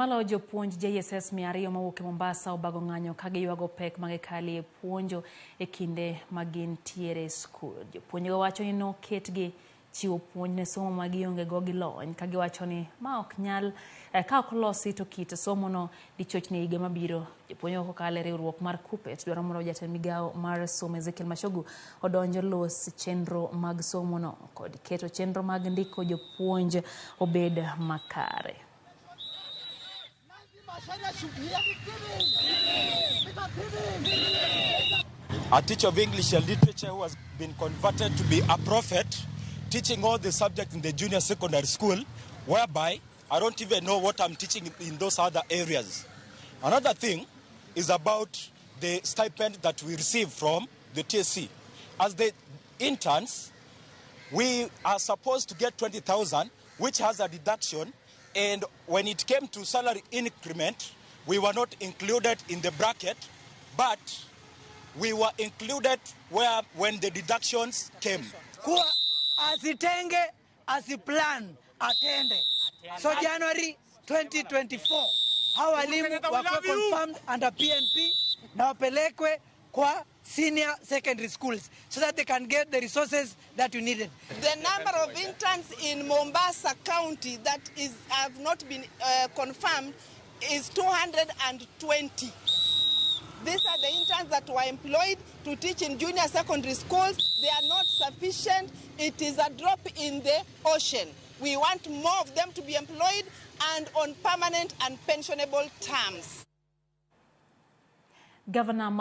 Maloyo jopuonj JSS 200 mawuok e Mombasa obago ng'anyo ka giywago pek ma gikalie puonjo e kinde ma gintiere e skul. Jopuonjgo wacho ni noketgi chiwo puonj ne somo ma gionge go gi lony ka giwacho ni ma ok nyal ka ok olosi to kit somono dichochni e higa mabiro. Jopuonjgo kokalo e riwruok mar KUPPET dwaro mondo jatend migawo mar somo Ezekiel Machogu odonj olos chenro mag somono kod keto chenro mag ndiko jopuonj obed makare. A teacher of English and literature who has been converted to be a prophet, teaching all the subjects in the junior secondary school, whereby I don't even know what I'm teaching in those other areas. Another thing is about the stipend that we receive from the TSC. As the interns, we are supposed to get 20,000, which has a deduction, and when it came to salary increment, we were not included in the bracket, but we were included where when the deductions came. Kuwa asitenge, asiplan, atende. So January 2024 hawa walimu wakuwe confirmed under PNP na wapelekwe kwa senior secondary schools so that they can get the resources that you needed. The number of interns in Mombasa County that is have not been confirmed is 220. These are the interns that were employed to teach in junior secondary schools. They are not sufficient. It is a drop in the ocean. We want more of them to be employed and on permanent and pensionable terms. Governor